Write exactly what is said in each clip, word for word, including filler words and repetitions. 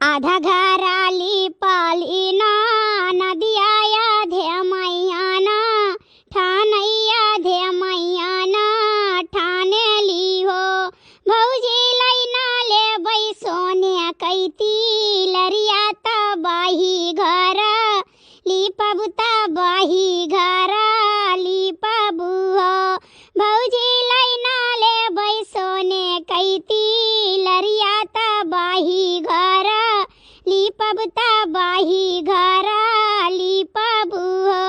आधा घरा लिपली ना, नदिया आधे मैया ना, ठानैया आधे मैया ना, ठाने ली हो। भौजी लैना लेबै सोने कैती, लरिया त बाही घर, लिपब त बाही घर, लिपबू हो। भौजी लैना लेबै सोने कैती, लरिया त बाही घर, लिपब त बाही घर, लिपबू हो।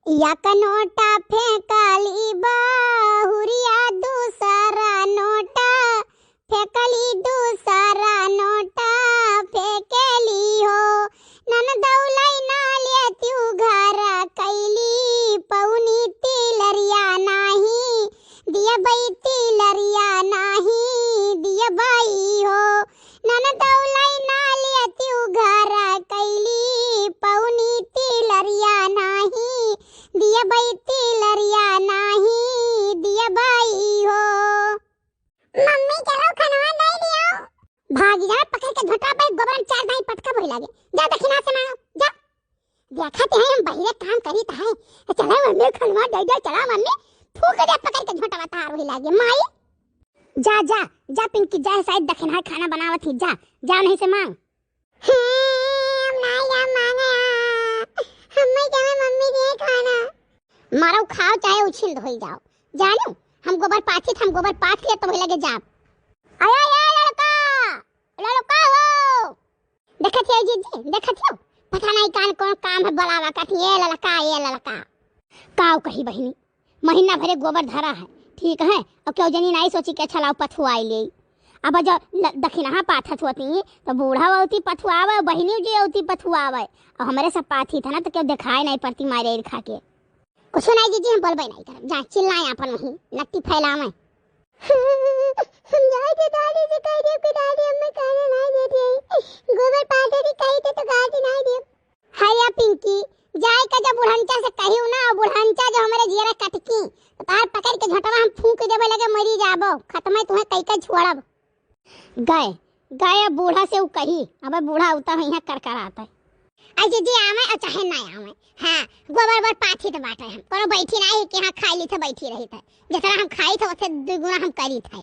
एक नोटा फेंकली बहुरिया, दूसरा नोटा फेंकली, दूसरा नोटा फेंकेली हो। ननदौ लैना लेतिउ घर कैली पौनी, तिलरिया नाही दियबै, तिलरिया नाही दियबै हो। ननदौ लैना लेतिउ घर कैली पौनी, तिलरिया नाही दियबै, तिलरिया नाही दियबै हो। मम्मी, चलो खनवा दे दियो। भाग जा, पकड़ के झोटा पे गोबर में चार दाई पटका वही लागे। जा दखिना से मांगो, जा। देखत है हम बहिरे काम करीत है। चला मम्मी, खनवा दे दे, चला मम्मी। फूंक दे पकड़ के झोटा, तार वही लागे माई। जा, जा, जा पिंकी, जा, शायद दखिना खाना बनावत ही, जा, जा नहीं से मांग। हे, हम ना जा मांगे आ। हम्मे जावे मम्मी दिए खाना। मरौ खाओ चाहे उछिल धोई जाओ। जानू, हम गोबर पाथी, हम गोबर पाथ ले तो वही लगे जाब। आया, आया, लड़का, लड़का हो। देखत हो जीजी, देखत हो? पता नहीं कान कौन काम है, बुलावा कथी, ए लड़का, ए लड़का। काऊ कही बहिनी, महीना भरे गोबर धरा है, ठीक है, और क्यों जनी नहीं सोची के अच्छा लाओ पथुआई ले। अब जो ल-, दखिनहा पाथत होती, तो बूढ़ा औती पथुआवे, बहिनी जी औती पथुआवे, और हमरे सब पाथी था ना, तो क्यों दिखाए नहीं पड़ती मारे खा के। कुछ नहीं जीजी, हम बोलबे नहीं करब, जा चिल्लाए अपन वहीं, लट्टी फैलावे। हम जाए थे दादी से कह दियो कि दादी हमें खाना नहीं देती है, गोबर पाथरी कही थे तो गाड़ी नहीं दियो। है या पिंकी, जाए का जब बुढ़ंचा से कहियो ना, और बुढ़ंचा जो हमरे जियरा कटकी, तो तार पकड़ के झोटवा हम फूंक देबे लगे, मरी जाबो, खत्म है तुम्हें कई के छोड़ब। गए, गए बूढ़ा से उ कही, अब बूढ़ा उतर है यहाँ करकरात है। आई जीजी आवे और चाहे ना आवे, हाँ, गोबर बर पाथी तो बाटे हम, कोनो बैठी नहीं है कि हाँ खाई ली थे बैठी रही थे, जितना हम खाई थे उसे दुगुना हम करी थे।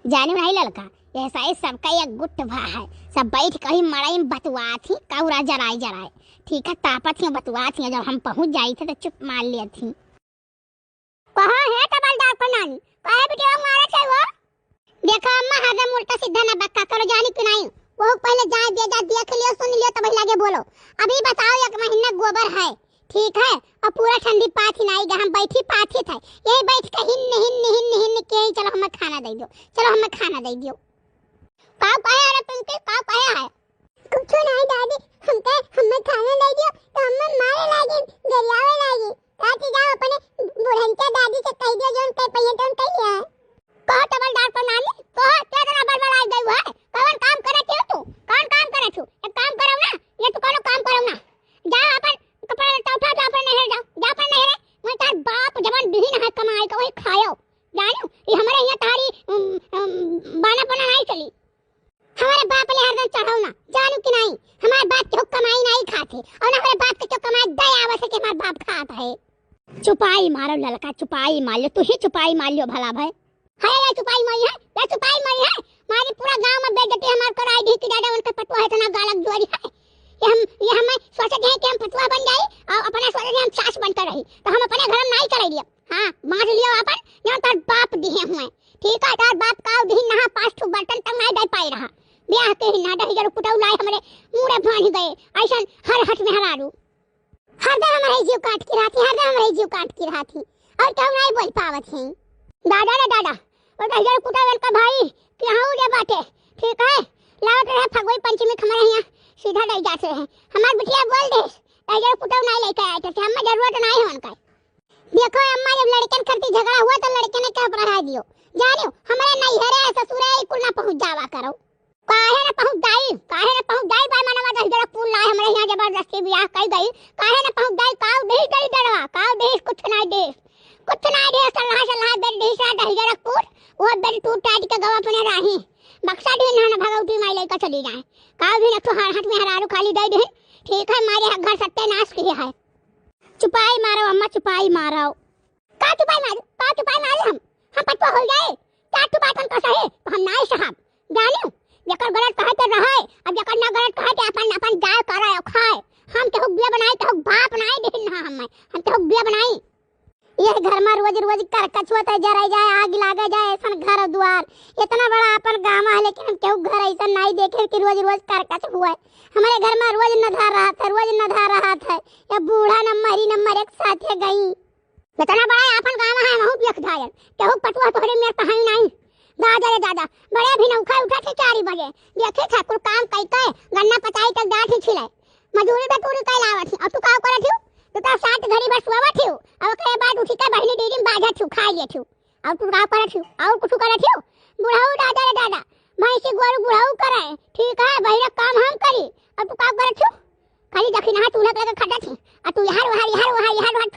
जाने नहीं ललका, ऐसा ही सबका एक गुट भा है। सब बैठ कहीं मड़ई में बतुआत ही, कौरा जराए जराए। ठीक है, तापत ही बतुआत ही, जब हम पहुँच जाई थे तो चुप मार लेत ही। कहाँ है तबलदार प्रणाली? काहे बिटिया मारत है वो? देखो अम्मा, हरदम उल्टा सीधा ना बक्का करो, जानी कि नहीं? वो पहले जाए दे जा, देख लियो, सुन लियो, तब लागे बोलो। अभी बताओ, एक महीना गोबर है, ठीक है, और पूरा ठंडी पाथी नाई गा, हम बैठी पाथी थे, यही बैठ के हिन्न, हिन्न, हिन्न, हिन्न के ही, "चलो हमें खाना दे दो, चलो हमें खाना दे दो।" का कहे, अरे पिंकी, का कहे है? कुछ नहीं दादी, हमके, हमें खाना दे दियो, तो हमें मारे लागे, गरियावे लागे। काटी जाओ अपने बुढ़नचा दादी से कह दियो, जोन कह पहिए, जोन कह लिया है। कहो तबलदार प्रणाली, कहो, क्या तरह बड़बड़ाई गई है? कौन काम करत हो तू? कौन काम करत हो? एक काम करो ना, ये तू कोनो काम करो ना। जाओ अपन कपड़ा लत्ता उठा, जाओ अपन नहर जाओ, जाओ अपन नहरे। मैं तार बाप जवन बिहीन है कमाई का वही खायो। जानू, ये हमारे यहाँ तारी, उम, उम, बाना पना नहीं चली। हमारे बाप ले हरदम चढ़ाओ ना, जानू कि नहीं? हमारे बाप के कमाई नहीं खाते, और ना हमारे बाप के क्यों कमाई दया आवत है कि हमारे बाप खात है। चुपाई मारो ललका, चुपाई मार लियो, तू ही चुपाई मार लियो भला भाई। है या चुपाई मारी है, या चुपाई मारी है। मारी पूरा गांव में बेइज्जती हमार कराई दी कि दादा उनके पतुआ इतना गालक जुआरी है। ये हम, ये हमें सोचे थे कि हम पतुआ बन जाई और अपने सोचे थे हम सास बनकर रही, तो हम अपने घर में नहीं चले दिए। हाँ, बांध लियो अपन, जौन तोर बाप दिहे हुए। ठीक है, तोर बाप का दिहिन नहा पाँच ठो बर्तन तक नहीं दे पाए रहा। ब्याह के ही ना दही जरूर कुटौ लाए हमरे मुड़े भांज गए। ऐसन हर हट में हरारू। हरदम हमरे जीव काट की रहती, हरदम हमरे जीव काट की रहती। और क्यों नहीं बोल पावत है? दादा रे दादा, वो दही जरूर कुटौ का भाई, कहाँ उड़े बाटे? ठीक है, लावत रहे फगुई पंचमी के हमरे यहाँ सीधा दे जाते हैं। हमार बिटिया बोल दे, दही जरूर कुटौ नहीं लेके आए थे, हमें जरूरत नहीं है उनका। देखो अम्मा, जब लड़कन खातिर झगड़ा हुआ तो लड़कन के पढ़ा दियो। जानियो, हमरे नैहरे ससुरे कुल ना पहुँच जावा करो। काहे ना पहुँच जाई, काहे ना पहुँच जाई? बाय मनवा दस जरा कुल लाए हमरे यहाँ जबरदस्ती बियाह कई गई, काहे ना पहुँच जाई? काऊ देही दही डरवा, काऊ देही कुछ ना दे, कुछ ना दे। सलाह सलाह बेड देही सा दही जरा कुल, वो बेड टूट टाट के गवा अपने राही। पक्सा दिन ना भगवती माई लइका चली जाए। का दिन एक ठो हाथ में हरारू खाली दे दिन। ठीक है, मारे घर सत्यानाश किहे है। चुपाई मारो अम्मा, चुपाई मारो। का चुपाई मारी, का चुपाई मारी हम? हम पटुआ हो जाए? चार ठो बात हम कसा है, तो हम नाई साहब। जानियो, जेकर गलत कहे ते रहे, अब जेकर ना गलत कहे ते अपन, अपन जाए करे और खाए। हम केहू बिया बनाई, केहू बाप नाई दिहिन ना हम, हम केहू बिया बनाई। ये घर में रोज रोज करकचुआ ते जराई जाए, आग लागे जाए, ऐसन घर द्वार। इतना बड़ा अपन गाँव है, लेकिन हम केहू घर ऐसा नाई देखे कि रोज रोज करकच हुए। हमारे घर में रोज नधार रहत है, रोज नधार रहत है। ये बूढ़ा नंबर ही नंबर एक साथ है गई। इतना बड़ा आपन गाँव है, महू देख धायन। केहू पटुआ तोहरे में कहीं नहीं। दादा रे दादा, बड़े भी नौखा उठा थे चार बजे। देखे थे कुल काम कई के, गन्ना पचाई तक डांट ही छिले। मजूरी पे पूरी कई लावत ही। और तू का करत ही? तू तो सात घड़ी बस सोवत ही। और ओकरे बाद उठी के बहिनी दीदी में बाझत ही, खाई लेत ही। और तू का करत ही? और कुछ करत ही? बुढ़ऊ दादा रे दादा, भैंसी गोरू बुढ़ऊ करे। ठीक है, बहिरा काम हम करी। और तू का करत ही? खाली दखिनहा चूल्हा पे लगे खड्डा थी, आ तू यहाँ वहाँ, यहाँ वहाँ, यहाँ वहाँ